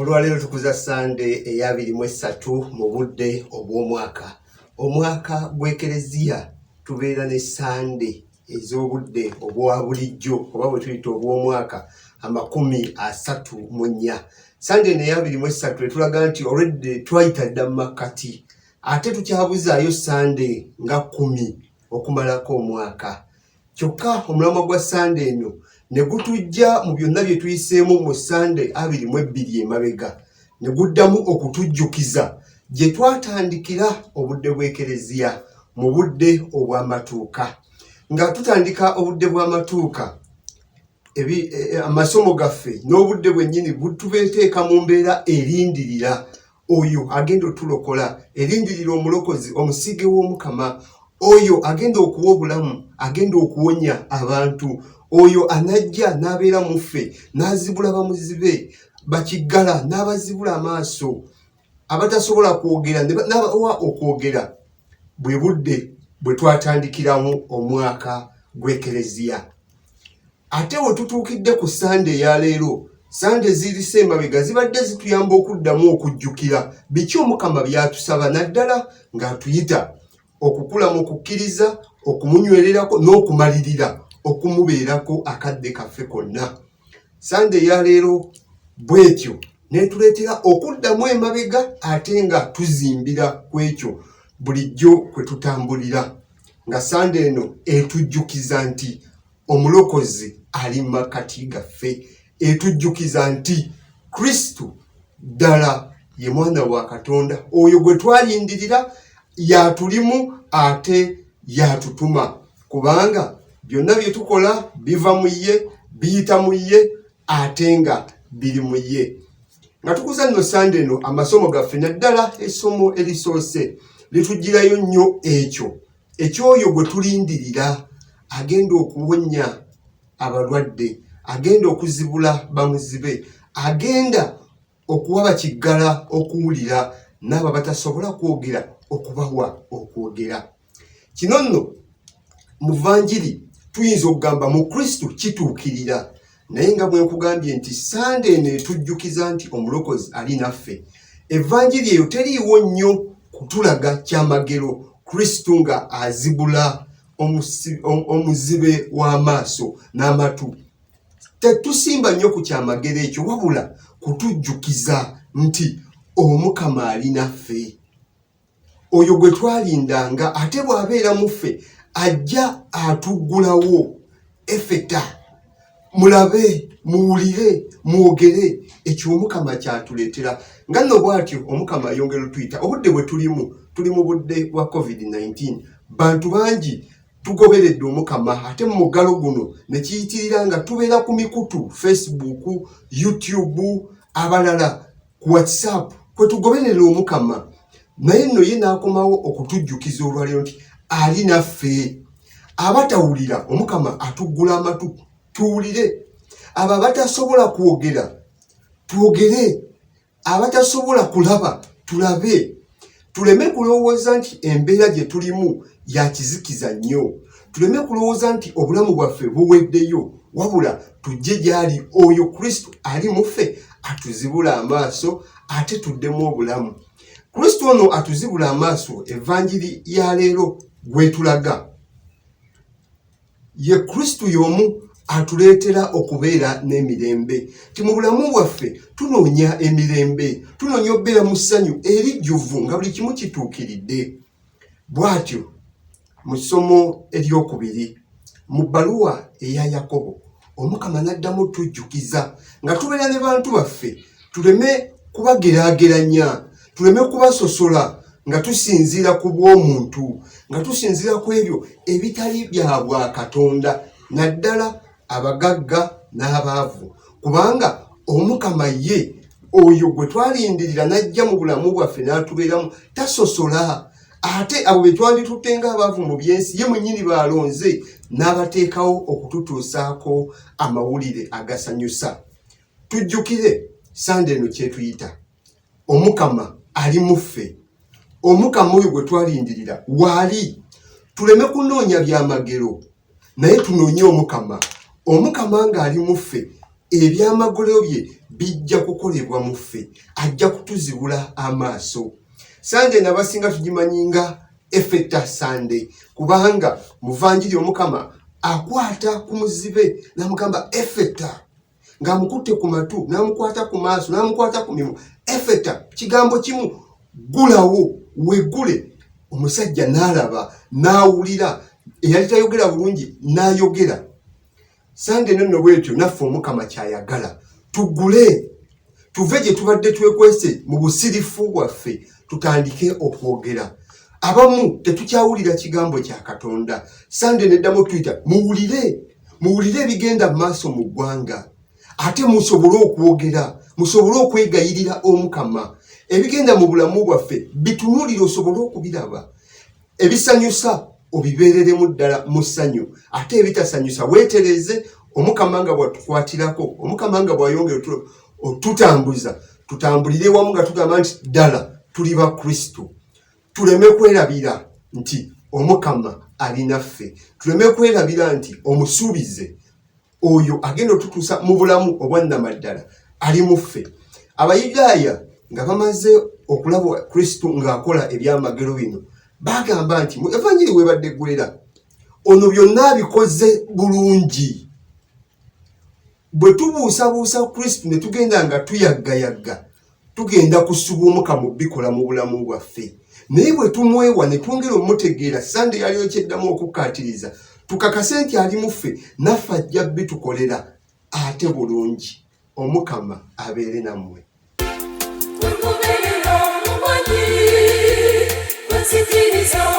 Olwaleero tukuza Ssande ey'abiri mu essatu mu budde obw'omwaka. Omwaka gw'Ekereziya tubeera ne Ssande ez'obudde obwa bulijjo oba bwe tuyita obw'omwaka 34. Ssande eno ey'abiri mu essatu etulaga nti olwedde twayita dda mu makkati ate tukyabuzaayo Ssande nga 10 okumalako omwaka. Kyokka omulamwa gwa Ssande eno ne gutujja mu byonna bye tuyiseemu mu Ssande 22 emabega ne guddamu okutujjukiza gye twatandikira obudde bw'Ekereziya mu budde obw'amatuuka. Nga tutandika obudde bw'amatuuka, amasomo gaffe n'obudde bwennyini butubeeteeka mu mbeera erindirira oyo agenda otulokola, erindirira omulokozi, omusiige w'Omukama, oyo agenda okuwa obulamu, agenda okuwonya abantu, oyo anajja n'abeera mu ffe n'azibula bamuzibe, bakiggala n'abazibula amaaso, abatasobola kwogera n'abawa okwogera. Bwe budde bwe twatandikiramu omwaka gw'Ekereziya. Ate we tutuukidde ku Ssande eya leero, Ssande ezirise emabega zibadde zituyamba okuddamu okujjukira biki Omukama by'atusaba naddala ng'atuyita okukula mu kukkiriza, okumunywererako n'okumalirira okumubeerako akadde kaffe konna. Ssande eya leero bw'etyo n'etuleetera okuddamu emabega ate nga tuzimbira ku ekyo bulijjo kwe tutambulira, nga Ssande eno etujjukiza nti Omulokozi ali mu makkati gaffe, etujjukiza nti Kristo ddala ye mwana wa Katonda, oyo gwe twalindirira, y'atulimu ate y'atutuma, kubanga byonna bye tukola biva mu ye, biyita mu ye, ate nga biri mu ye. Nga tukuza nno Ssande eno, amasomo gaffe naddala essomo erisoose litugirayo nnyo ekyo eky'oyo gwe tulindirira agenda okuwonya abalwadde, agenda okuzibula bamuzibe, agenda okuwa bakiggala okuwulira n'abo abatasobola kwogera okubawa okwogera. Kino nno mu vanjiri tuyinza okugamba mu Kristo kituukirira, naye nga bwe nkugambye nti Ssande eno etujjukiza nti Omulokozi ali naffe, evanjiri eyo teriiwo nnyo kutulaga kyamagero Kristo nga azibula omuzibe w'amaaso n'amatu. Tetusimba nnyo ku kyamagero ekyo, wabula kutujjukiza nti Omukama ali naffe, oyo gwe twalindanga, ate bw'abeera mu ffe ajja atuggulawo efeta, mulabe, muwulire, mwogere ekyo Omukama kyatuleetera. Nga nno bw'atyo Omukama ayongera otuyita. Obudde bwe tulimu, tuli mu budde bwa COVID-19, bantu bangi tugoberedde Omukama, ate mu muggalo guno ne kiyitirira nga tubeera ku mikutu Facebook, YouTube, abalala ku WhatsApp kwe tugoberera Omukama, naye nno ye n'akomawo okutujjukiza olwaleero nti ali naffe. Abatawulira Omukama atuggula amatu tuwulire, abo abatasobola kwogera twogere, abatasobola kulaba tulabe. Tuleme kulowooza nti embeera gye tulimu ya kizikiza nnyo, tuleme kulowooza nti obulamu bwaffe buweddeyo, wabula tujje gy'ali oyo Kristo ali mu ffe atuzibula amaaso ate tuddemu obulamu. Kristo ono atuzibula amaaso, evanjiri ya leero gwetulaga ye Kristo y'omu atuleetera okubeera n'emirembe. Ti mu bulamu bwaffe tunoonya emirembe, tunoonya okubeera mu ssanyu erijjuvu nga buli kimu kituukiridde. Bw'atyo mu ssomo eryokubiri mu bbaluwa eya Yakobo, Omukama n'addamu tujjukiza nga tubeera ne bantu baffe tuleme kubageraageranya, tuleme kubasosola nga tusinziira ku bw'omuntu, nga tusinziira ku ebyo ebitali bya bwakatonda, naddala abagagga n'abaavu, kubanga Omukama ye oyo gwe twalindirira n'ajja mu bulamu bwaffe n'atubeeramu tasosola. Ate abo be twanditutte ng'abaavu mu by'ensi ye mwennyini baalonze n'abateekawo okututuusaako amawulire agasanyusa. Tujjukire Ssande eno kyetuyita Omukama ali mu ffe, Omukama oyo gwe twalindirira waali. Tuleme kunoonya byamagero, naye tunoonye Omukama. Omukama ng'ali mu ffe, ebyamagero bye Bijja kukolebwa mu ffe, ajja kutuzibula amaaso. Sande nabasinga tugimanyi nga Efeta Sande, kubanga muvanjiri Omukama akwata ku muzibe n'amugamba Efeta, ng'amukutte ku matu, n'amukwata ku maaso, n'amukwata ku mimwa. Efeta kigambo kimu, ggulawo, weggule. Omusajja n'alaba, n'awulira, eyali tayogera bulungi n'ayogera. Sande eno nno bwetyo naffe Omukama kyayagala tugule, tuve gye tubadde twekwese mu busirifu bwaffe, tutandike okwogera. Abamu tetukyawulira kigambo kya Katonda. Sande neddamu tuyita muwulire, muwulire ebigenda mu maaso mu ggwanga, ate musobole okwogera, musobole okwegayirira Omukama. Ebigenda mu bulamu bwaffe bitunuulire osobole okubiraba. Ebisanyusa obibeereremu ddala mu ssanyu, ate ebitasanyusa weetereeze. Omukama nga bwatukwatirako, Omukama nga bwayongera otutambuza, tutambulire wamu nga tugamba nti ddala tuli ba Kristo. Tuleme kwerabira nti Omukama ali naffe, tuleme kwerabira nti omusuubize oyo agenda otutuusa mu bulamu obwannamaddala ali mu ffe. Abayudaaya nga bamaze okulaba Kristo ng'akola ebyamagero bino, bagamba nti mu evanjiri webadde eggwera, ono byonna abikoze bulungi. Bwe tubuusabuusa Kristo ne tugenda nga tuyaggayagga, tugenda kusubwa Omukama obikola mu bulamu bwaffe. Naye bwe tumwewa ne twongera omutegeera, Sande yaliyo kyeddamu okukkaatiriza, tukakase nti ali mu ffe, naffe ajja bitukolera ate bulungi. Omukama abeere nammwe. Nzikiriza.